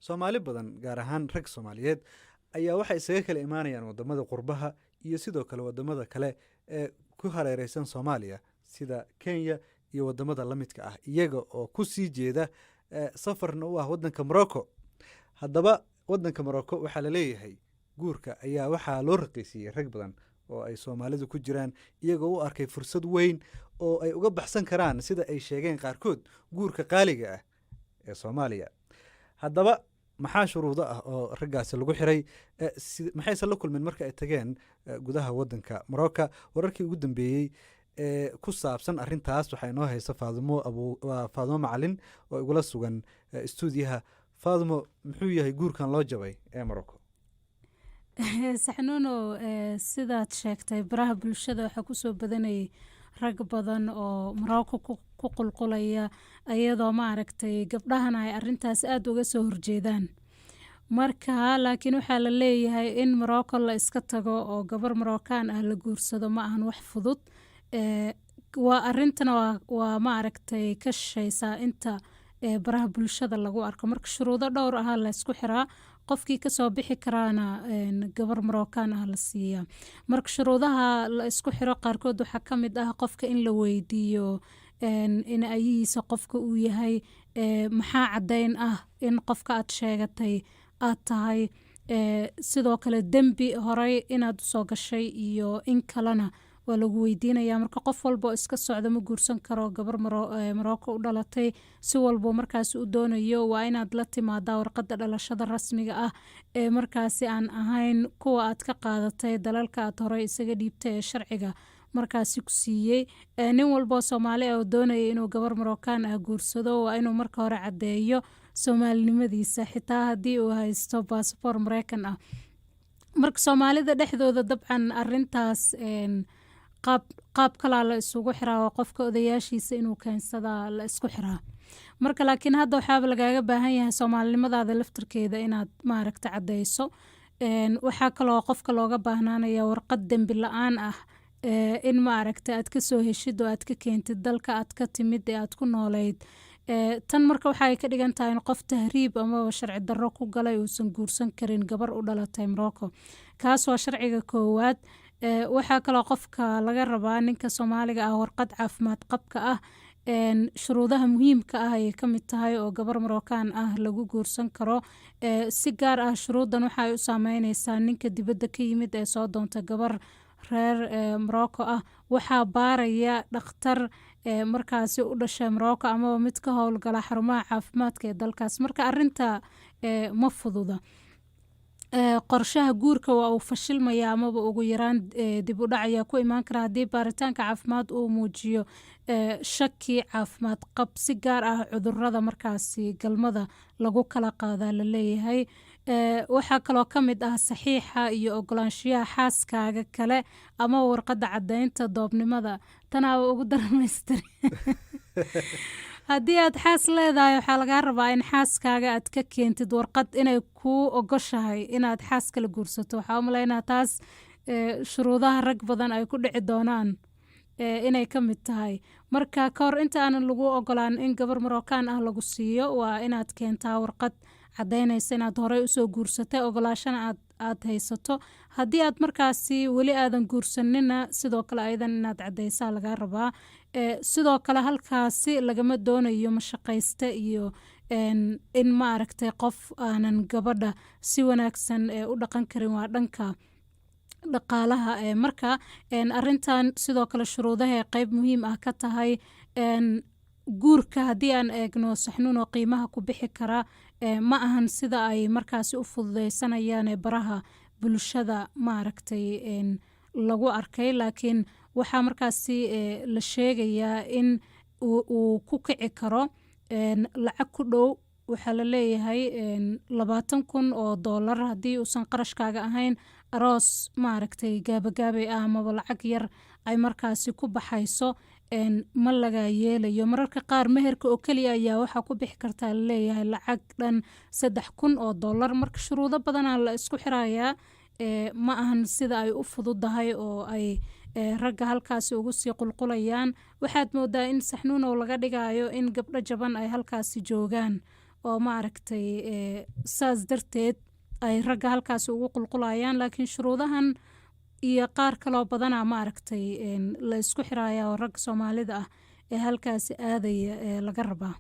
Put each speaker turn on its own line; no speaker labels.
Soomaali badan, gaar ahaan rag Soomaaliyeed, ayaa waxay isaga kala imaanayaan wadamada qurbaha iyo sidoo kale wadamada kale ee ku hareereysan Soomaaliya, sida Kenya iyo wadamada la midka ah, iyaga oo ku sii jeeda safarna u ah wadanka Morocco. Haddaba wadanka Morocco waxaa la leeyahay guurka ayaa waxaa loo raqiisiiyey rag badan oo ay Soomaalidu ku jiraan, iyagoo u arkay fursad weyn oo ay uga baxsan karaan, sida ay sheegeen qaarkood, guurka qaaliga ah ee Soomaaliya. Haddaba maxaa shuruudo ah oo raggaasi lagu xiray? Maxayse la kulmeen marka ay tageen gudaha wadanka Morocco? Wararkii ugu dambeeyey ee ku saabsan arrintaas waxaa inoo haysa Faadimo Abu, waa Faadimo Macalin oo igula sugan stuudiyaha. Faadimo, muxuu yahay guurkan loo jabay ee Morocco?
Saxnuuno, sidaad sheegtay, baraha bulshada waxaa kusoo badanayay rag badan oo Morocco ku qulqulaya, iyadoo maaragtay gabdhahana ay arintaas aada uga soo horjeedaan. Marka laakiin waxaa la leeyahay in Morocco la iska tago oo gabar Moroccan ah la guursado ma ahan wax fudud. Waa arintana waa maaragtay ka shishaysaa inta baraha bulshada lagu arko. Marka shuruudo dhowr ahaa la isku xiraa, qofkii kasoo bixi karaana gabar Moroccan ah la siiyaa. Marka shuruudaha la isku xiro qaarkood waxaa ka mid ah qofka in la weydiiyo in ayihiisa qofka uu yahay, maxaa caddayn ah in qofka aad sheegatay aad tahay, sidoo kale dembi horey inaad usoo gashay iyo in kalena waa lagu weydiinaya. Marka qof walba oo iska socda ma guursan karo gabar Morocco u dhalatay. Si walbo markaasi u doonayo, waa inaad la timaadaa warqadda dhalashada rasmiga ah ee markaasi aan ahayn kuwa aad ka qaadatay dalalka aad horey isaga dhiibtay ee sharciga markaasi ku siiyey. Nin walboo Soomaali ah oo doonaya inuu gabar Moroccan ah guursado waa inuu marka hore caddeeyo Soomaalinimadiisa, xitaa haddii uu haysto baasboor Mareykan ah. Marka Soomaalida dhexdooda dabcan arintaas qaab kalaa la isugu xiraa, oo qofka odayaashiisa inuu keensadaa la isku xiraa. Marka laakiin hadda waxaaba lagaaga baahan yahay Soomaalinimadaada laftirkeeda inaad maaragta caddeyso. Waxaa kaloo qofka looga baahnaanaya warqad dembi la-aan ah in maaragta aad kasoo heshid oo aad ka keentid dalka aad ka timid ee aad ku nooleyd. Tan marka waxa ay ka dhigan tahay in qof tahriib amaba sharci darro ku galay uusan guursan karin gabar u dhalatay Morocco. Kaas waa sharciga koowaad. Waxaa kaloo qofka laga rabaa, ninka Soomaaliga ah, warqad caafimaad qabka ah. Shuruudaha muhiimka ah ayay ka mid tahay oo gabar Moroccan ah lagu guursan karo. Si gaar ah shuruuddan waxa ay u saameyneysaa ninka dibadda ka yimid ee soo doonta gabar reer Morocco ah. Waxaa baaraya dhakhtar markaasi u dhashay Morocco amaba mid ka howlgala xarumaha caafimaadka ee dalkaas. Marka arinta ma fududa. Qorshaha guurka waa uu fashilmaya amaba ugu yaraan dib u dhac ayaa ku imaan kara haddii baaritaanka caafimaad uu muujiyo shaki caafimaad qab, si gaar ah cudurada markaasi galmada lagu kala qaadaa la leeyahay. Waxaa kaloo ka mid ah saxiixa iyo ogolaanshiyaha xaaskaaga kale ama warqadda caddeynta doobnimada. Tanaaba ugu darmaystir. Haddii aad xaas leedahay, waxaa lagaa rabaa in xaaskaaga aad ka keentid warqad inay kuu ogoshahay inaad xaas kala guursato. Waxaa u malaynaa taas shuruudaha rag badan ay ku dhici doonaan inay ka mid tahay. Marka ka hor inta aanan lagu ogolaan in gabar Moroccan ah lagu siiyo, waa inaad keentaa warqad caddaynaysa inaad horey usoo guursatay, ogolaashana aad haysato. Haddii aad markaasi weli aadan guursanina, sidoo kale ayadan inaad caddeysaa lagaa rabaa. Sidoo kale halkaasi lagama doonayo mashaqayste iyo in maaragtay qof aanan gabadha si wanaagsan u dhaqan karin, waa dhanka dhaqaalaha. Marka arintan sidoo kale shuruudaha qeyb muhiim ah ka tahay guurka. Haddii aan eegno, Saxnuun, oo qiimaha ku bixi kara ma ahan sida ay markaasi u fududeysanayaan baraha bulshada maaragtay lagu arkay, laakiin waxaa markaasi la sheegayaa in uu ku kici karo lacag ku dhow, waxaa la leeyahay, $20,000 haddii uusan qarashkaaga ahayn aroos maaragtay gaabagaabay ah amaba lacag yar ay markaasi ku baxayso ma laga yeelayo. Mararka qaar meherka oo keliya ayaa waxaa ku bixi kartaa, laleeyahay, lacag dhan $3,000. Marka shuruudo badanaa la isku xirayaa. Ma ahan sida ay u fududahay oo ay ragga halkaasi ugu sii qulqulayaan. Waxaad moodaa in, Saxnuunow, laga dhigayo in gabdho jaban ay halkaasi joogaan. Oo Oo maaragtay saas darteed ay ragga halkaasi ugu qulqulayaan. Laakiin shuruudahan iyo qaar kaloo badanaa maaragtay la isku xiraya oo ragga Soomaalida ah ee halkaasi aadaya ee laga rabaa.